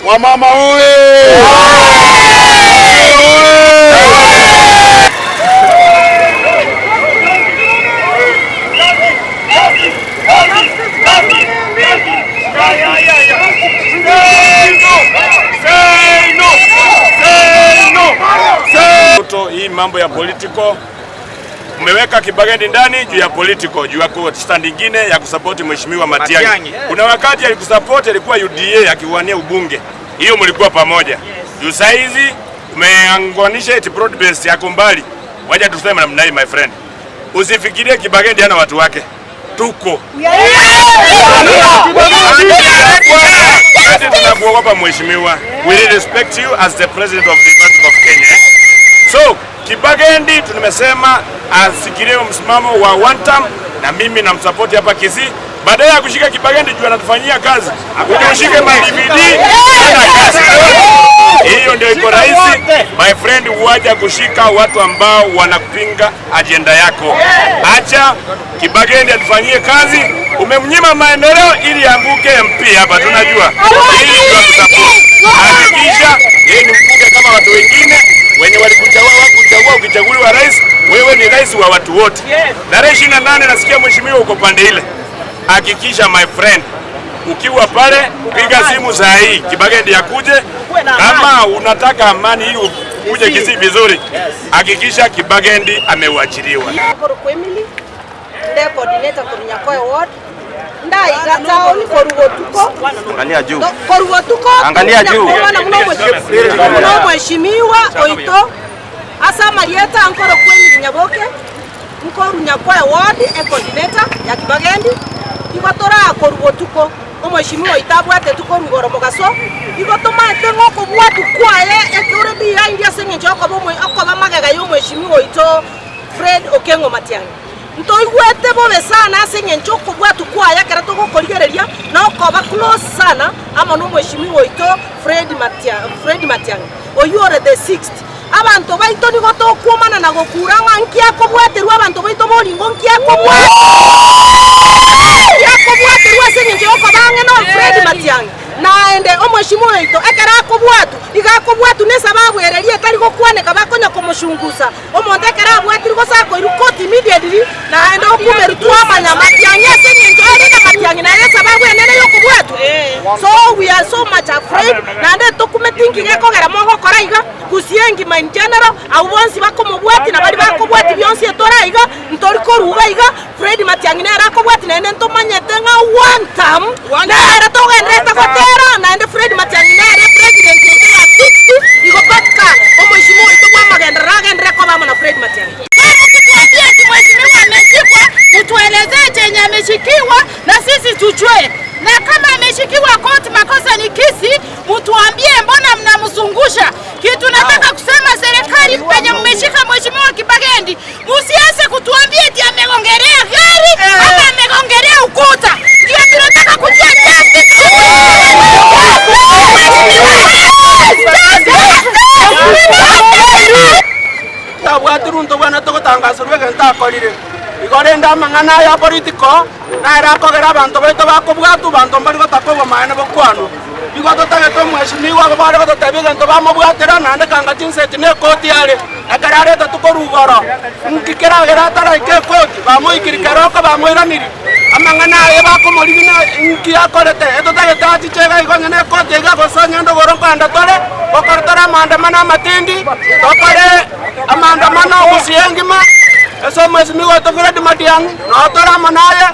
Wamama oye! Hii mambo ya political mmeweka Kibagendi ndani juu ya political, juu ya stand ingine ya kusapoti mheshimiwa Matiang'i. Kuna wakati alikusapoti alikuwa UDA akiwania ubunge, hiyo mlikuwa pamoja. Juu saizi umeanganisha eti broad base yako mbali. Wacha tuseme namna hii my friend, usifikirie Kibagendi ana watu wake, tuko tunakuogopa mheshimiwa. We really respect you as the president of the Republic of Kenya. So Kibagendi tumesema asikilie msimamo wa one term, na mimi namsupport hapa Kisii. Badala ya kushika Kibagendi juu anatufanyia kazi, uje ushike ma DVD ana kazi hiyo ndio iko rahisi. My friend, waja kushika watu ambao wanapinga ajenda yako. Acha Kibagendi atufanyie kazi. Umemnyima maendeleo ili anguke MP hapa, tunajua ili tunakusupport. Hakikisha yeye ni mbunge kama watu wengine wenye walikuchagua, wakuchagua. Ukichaguliwa rais, wewe ni rais wa watu wote. Tarehe 28 nasikia mheshimiwa uko pande ile. Hakikisha my friend, ukiwa pale piga simu saa hii Kibagendi akuje. Kama unataka amani ili uje Kisii vizuri, hakikisha Kibagendi amewachiliwa. Korokwa Emily, nde coordinator korwa Nyakoe ward, ndaiga town korwa botuko. Angalia juu. Korwa botuko. Angalia juu. Omwana buna buna omweshimiwa oito ase amarieta nkorokwa Emily Nyaboke nkorwa Nyakoe ward e coordinator ya Kibagendi igo torakorwa botuko omweshimiwa oito abwate tukorwa igoro mogaso igo tomaete ng'a okobwatwa kwaye ekore behind ase eng'encho yokoba omwe okoba magega ya omweshimiwa oito Fred Okengo Matiang'i. Ntoigwete bobe sana ase eng'encho okobwatwa kwaye ekero togokorigereria na okoba close sana amo nomweshimiwa oito Fred Matia Fred Matiang'i oyio ore the sixth. Abanto baito nigo tokwomana na gokura ng'a nki akobwaterwa abanto baito boringo nki akobwa nki akobwaterwa ase eng'encho yokoba ang'e no Fred Matiang'i. Naende omweshimiwa oito ekero akobwatwa iga akobwatwa nesababu ere eria etari gokwaneka bakonya komoshungusa. Omonto ekero abwatirwe gose akoirwa court immediately, naende okumerwa twamanya matiang'i ase eng'encho ere na matiang'i naye esababu enene y'okobwatwa. So we are so much afraid, naende tokumeti nki gekogera mogokora iga, Gusii engima in general, abwo bonsi bakomobwatia na baria bakobwatia bionsi etore aiga, ntori koruga iga, Fred Matiang'i nere akobwatia naende ntomanyete ng'a one term nere togendererete gotera naende Fred Matiang'i nere president oito ya sixth igo mpaka omweshimiwa oito bwa amagenderero agenderere koba amo na Fred Matiang'i. Mkituambia eti mheshimiwa ameshikwa, mtuelezee chenye ameshikiwa na sisi tujue, na kama ameshikiwa court makosa ni Kisii, mtuambie mbona mnamzungusha. Kitu nataka kusema serikali, penye mmeshika mheshimiwa Kibagendi, msianze kutuambia eti amegongerea gari ama amegongerea ukuta. Ndio tunataka kujua justice. Tabwati runto bwana togotangaserwa egento akorire. Igo rende amang'ana aya a political nere akogera abanto baito bakobwatwa, banto mbari gotaka obomaene bokwanwa. Igo totagete omweshimiwa abo bare gototebia egento bamobwatera naende kanga chinsa echi nekoti are, ekero aretetwe korwa igoro, nki keragere ataraika ekoti, bamoikiri keroko bamoiranirie. Amang'ana aye bakomorigia na inki akorete, etotagete achiche iga igo onye nekoti iga gose onye ndogoro nkoenda tore, gokora tore amaandamano amatindi, tokore amaandamano gusii engima, ase omwesimigwa oito Fred Matiang'i, noo tore amo naye,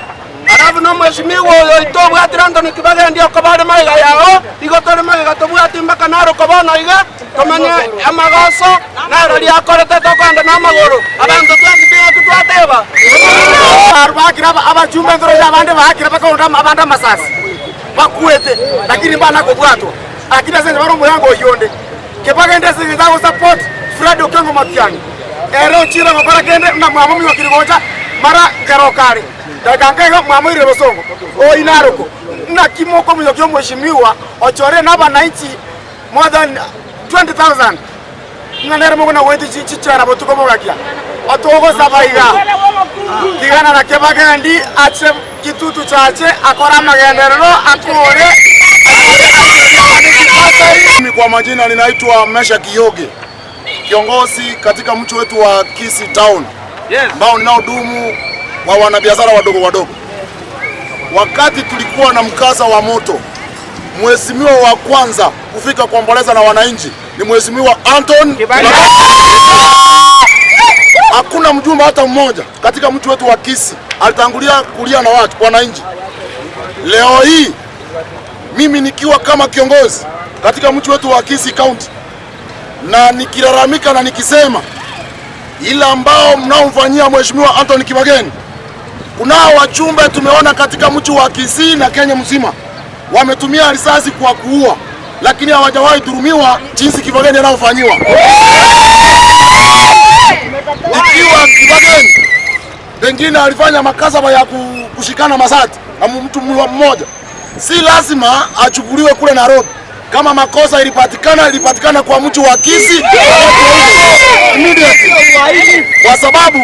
alafu na omwesimigwa oyo oito obwatire Anthony Kibagendi okoba are magega yao, igo tore magega tobwati mpaka narokwo bono iga. Tomanye amagoso naro riakorete tokoenda namagoro, abanto twensi ting'aki twateba. Baakire abachumba entoro abande baakire bakaonda abande amasasi bakwete, lakini mbana kobwatwa. Lakini ase engencho bare omoyango oyio onde, kebagende ase engencho agosupport Fred Okengo Matiang'i, ere ochire gokora kende buna mwamomiokirie gocha mara nkeroka are dakika nka igo mwamoirire bosongo oyio narokwo. Naki mokominyokia omweshimiwa ochorire nabananchi More than 20,000 ng'a nere mogona goetia chi chichera botuko bogakia. Otogosaba iga, tigana na Kibagendi ache Kitutu chache akore amagenderero akore anyore abane chibasari. Kwa majina ninaitwa Mesha Kiyoge, kiongozi katika mji wetu wa Kisii Town ambao ninaodumu wa wanabiashara wadogo wadogo. Wakati tulikuwa na mkasa wa moto, mheshimiwa wa kwanza kufika kuomboleza na wananchi ni mheshimiwa Anton Hakuna mjumbe hata mmoja katika mji wetu wa Kisii alitangulia kulia na watu wananchi. Leo hii mimi nikiwa kama kiongozi katika mji wetu wa Kisii County na nikilalamika na nikisema ila ambao mnaomfanyia mheshimiwa Anthony Kibageni, kunao wachumbe tumeona katika mji wa Kisii na Kenya mzima wametumia risasi kwa kuua, lakini hawajawahi dhurumiwa jinsi Kibageni anaofanyiwa. Ikiwa Kibageni pengine alifanya makasaba ya kushikana masati na mtu mmoja, si lazima achukuliwe kule Nairobi. Kama makosa ilipatikana, ilipatikana kwa mji wa Kisii immediately, kwa sababu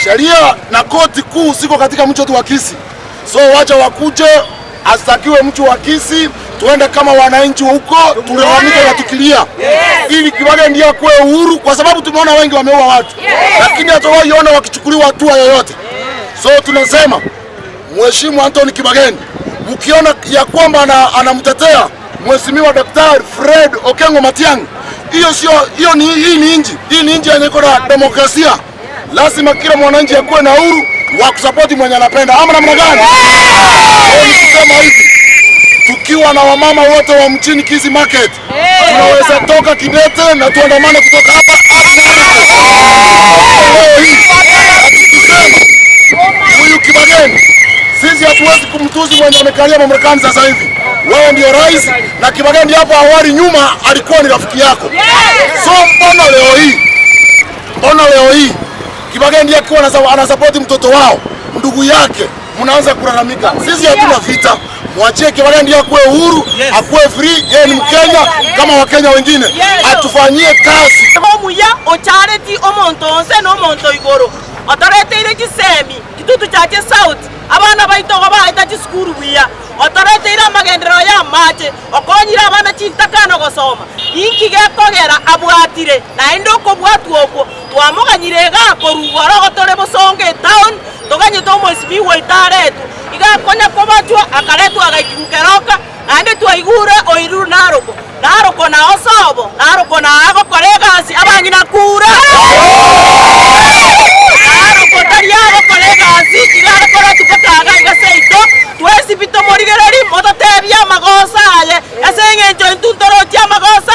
sheria na koti kuu siko katika mji wetu wa Kisii. So wacha wakuje, astakiwe mji wa Kisii, tuende kama wananchi huko tulilalamika na tukilia, ili Kibageni ndiye akuwe uhuru, kwa sababu tumeona wengi wameua watu, lakini hatuwahi ona wakichukuliwa hatua yoyote. So tunasema Mheshimu Anthony Kibageni, mkiona ya kwamba anamtetea Mheshimiwa Daktari Fred Okengo Matiang'i, hiyo sio hiyo, ni hii ni nchi hii ni nchi yenye iko na demokrasia. Lazima kila mwananchi akuwe na uhuru wa kusapoti mwenye anapenda, ama namna gani? Nikisema hivi, tukiwa na wamama wote wa mchini Kisii Market, tunaweza toka kidete na tuandamane kutoka hapa hadi leo hii, tukisema huyu Kibageni sisi hatuwezi kumtuzi mwenye amekalia mamlakani sasa hivi. Wewe ndio rais na Kibageni hapo awali nyuma alikuwa ni rafiki yako. So mbona leo hii, mbona leo hii Kibageni akiwa anasapoti mtoto wao ndugu yake mnaanza kulalamika? Sisi hatuna vita, mwachie Kibageni akuwe uhuru, akuwe free. Yeye ni Mkenya kama Wakenya wengine, atufanyie kazi. Omuya ochareti omonto onse na omonto igoro otoreteire chisemi kitutu chache south abana baito baeta chisukuru buya otoreteire amagenderero ya amache okonyire abana chintakano gosoma inki gekogera abwatire naende okobwatwa okwo twamoganyire iga korugora ogotore bosongo etown toganyete omwesimiwa oito aretwe iga akonya kobachwa akaretwa agaikigwa keroka naende twaigure oiru naroko naroko nao sobo naroko nao agokora egasi abang'ina kura naroko tari agokora egasi iga agokora tukotaga iga seito twesibi tomorigereri mototebia amagoso aye ase eng'encho intwe ntorochia amagoso.